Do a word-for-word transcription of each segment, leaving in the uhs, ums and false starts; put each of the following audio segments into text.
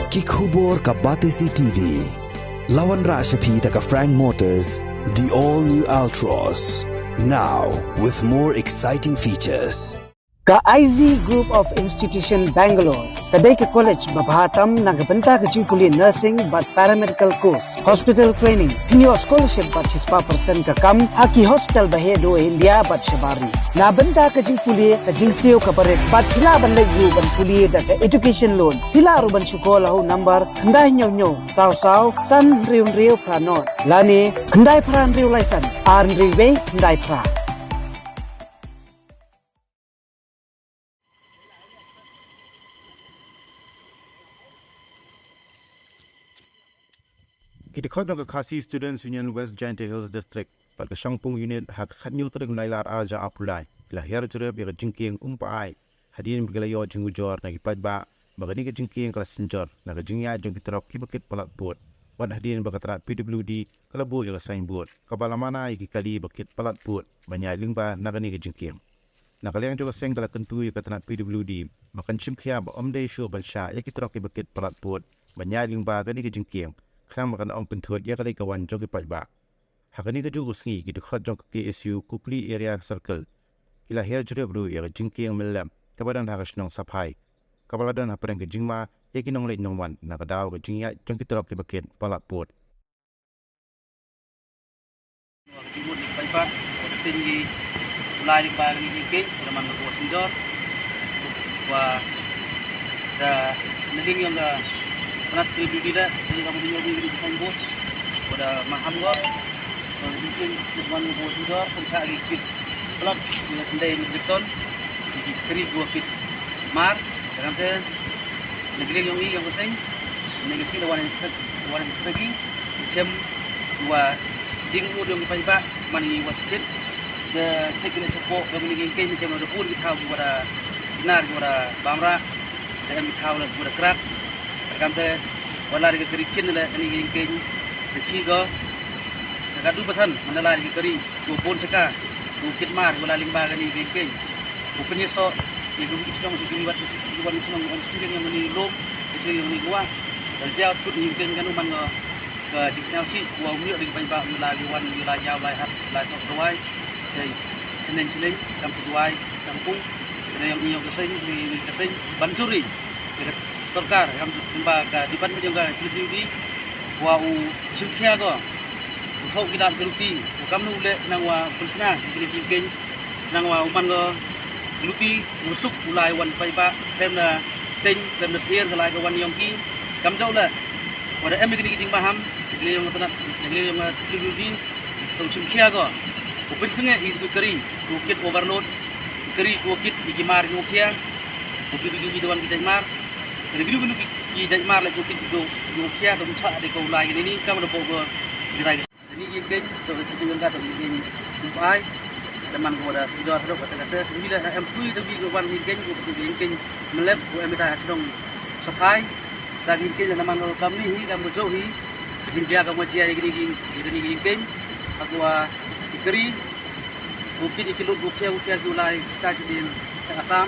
Ki khubor ka Batesi T V. La wanrah sha phi da ka Frank Motors, the all new Altroz. Now with more exciting features. Ka I Z Group of Institution Bangalore ka dei ka college ba bha tam na ka bynta ka jingpule nursing bad paramedical course, hospital training, pynïoh scholarship bad shispah percent ka kam ha ki hospital ba heh duh India bad shabar ri. Na bynta ka jingpule, ka jingsiew kaba rit bad phi lah ban leit ruh ban pule da ka education loan. Phi lah ruh ban shu call ha u number khyndai hynñiew hynñiew saw saw san hynriew hynriew phra nod lane khyndai phra hynriew lai san ar hynriew wei khyndai phra. Ki dkhot jong ka Khasi Students Union West Jaintia Hills District bad ka Shangpung Unit ha ka khathynñiew tarik Nailar arhajar arphew lai ki la hiar jurip ïa ka jingkieng um pa ai hadien ba ki la ïoh jingujor na ki paidbah ba kane ka jingkieng ka la synjor na ka jingïaid jong ki trok kiba kit palat pud. Wat hadien ba ka tnat P W D ka la buh ïa ka signboard kaba la mana ïa ki kali ba kit palat pud ban ïaid lyngba na kane ka jingkieng. Na ka liang jong ka seng ka la kyntu ïa ka tnat P W D ba kan shim khia ba ym dei shuh ban shah ïa ki trok kiba kit palat pud ban ïaid lyngba kane ka jingkieng, khnang ba kan ym pynthut ïa ka leit ka wan jong ki paidbah. Ha kane kajuh ka sngi ki dkhot jong ka K S U Kupli Area Circle ki la hiar jurip ruh ïa ka jingkieng myllep kaba don ha ka shnong Saphai, kaba la don hapdeng ka jingma ïa ki nongleit nongwan na ka daw ka jingïaid jong ki trok kiba kit palat pud. Ka jingmut ïa ki paidbah, ka jingtip ïa u lai lyngba kane ka jingkieng, ka man ka bor synjor. Wa da na liang ïong ka tnat P W D da, ka jingkam ka jingmut ïa ka jingkam bor, wa da maham ko. Ka jingkieng ka man ka bor synjor, kum sa ki kit palat, ïa ka khyndai metric ton, ki kri ko kit mar, ka kante na ka liang ïong i ïong ka seng, na ka seng da wan stek, wan stek ki, chem wa jingmut ïong ki paidbah man ngi wa skit. Da check ki leh support da kane ka jingkieng, chem da bun ki thaw ki wa da kinar ki wa da bam rah, da em ki thaw la ki wa da krak. Ka kante wa la ri ka kri khin la kane ka jingkieng da ki ko da ka du ba than man la ri ka kri. Ko bun saka ko kit mar ko la lyngba kane ka jingkieng. Ko pynïasoh ïa ka wei shnong sha ka wei wat, ka wei shnong ong shnong ïa kane lum, ïa kane kwah. Ka jaw tut ïa ka jingkieng kan u man ka, ka jingsngewsih wa u ïoh ïa ka paidbah u la ïa wan u la ïaw lai hat la tok dawai. Sei, shnong shnong kam sha dawai Shangpung. Kane ïong i ïong ka seng, i ka seng ban juri ïa ka sorkar, kam sha ka department ïong ka P W D wa u shim khia ko. U thoh ki lad ki luti, u kamnu u leh nang wa pynshna ïa kine ki jingkieng, nang wa u man ko luti u suk u lai wan paidbah, khlem da teng, khlem da syier ka lai ka wan ïong ki. Kam jauh la wa da em ïa kine ki jingmaham ïa kine ïong ka tnat, ïa kine ïong ka P W D, to u shim khia ko. U pynsngew ïa ki kari ko kit overload, ki kari ko kit ïa ki mar ko khia, ko kit ïa ki wan ki jait mar. Kane ki ki jait mar la ko kit ko khia, to u shah de ko lai kine ni kam da bok ko ki rai. Kane ka jingkieng, to ka jingkieng ka, to ka jingkieng um pa ai. Da man ko da sdor hadok kata kata, sngewbha la em skui da bi ko wan jingkieng, ko ka jingkieng myllep, ko em da ha shnong Saphai. Ka jingkieng da man ko kam ni hi, kam ko jong hi. Ka jingjia kam ko jia ïa kane ka jing, ïa kane ka jingkieng. Ha ko wa ki kari, ko kit ïa ki lut ko khia, ko khia ki u lai stai sdien sha Assam.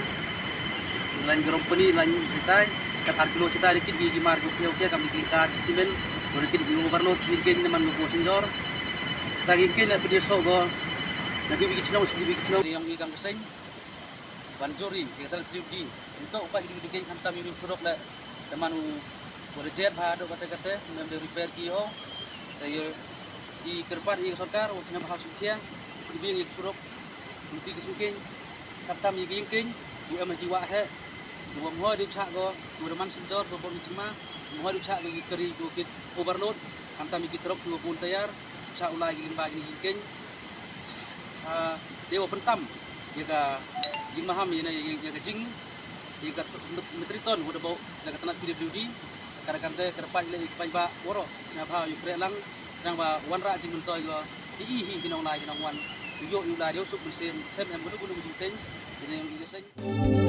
Lain ki company, lain kitai, sekitar ar kilo kita dikit ki, ki mar ki, ki, ki, kam ki kar, ki simen, ko dikit ki overload, ki, ki, ni man ko, ko sinjor. Kita ki, ki, na pidi so ko, na ki, ki chnong, ki, ki chnong, ïong i kam ka seng. Ban juri, ki kata ki, ki, nto pa ki, ki, ki, khamtam ïong surok la, teman u, ko da jet bha do kata kata, mem de repair ki ho. Ta ïa, i kyrpad ïa sorkar, u sngap ha suk sia, ki, ki, surok, ki, ki, sengkeng, khamtam ïa ki, ki, u em ki wa he, Ki wa mhoi dei u chah ko, ki wa da man sinjor, ki wa bor ki chima, mhoi dei u chah ko ki kari, ki wa kit overload, khamtam ïa ki trok, ki wa bun tayar, chah u lai ki lyngba kine ki keng. Ah, dei wa pyntam ïa ka jingmaham ïa na, ïa, ïa ka jing, ïa ka t-, met-, metric ton wa da bok na ka tnat P W D, ka ra kan te, ka ra pait leh ïa ki paidbah waroh, sngewbha ïa u kreh lang, nang ba wanrah jingmyntoi ko, ïa i hi ki nonglai ki nongwan, ïoh ïa u lai ïa u suk mynsiem, them em kano kano ka jingteng, ïa na ïa ka seng.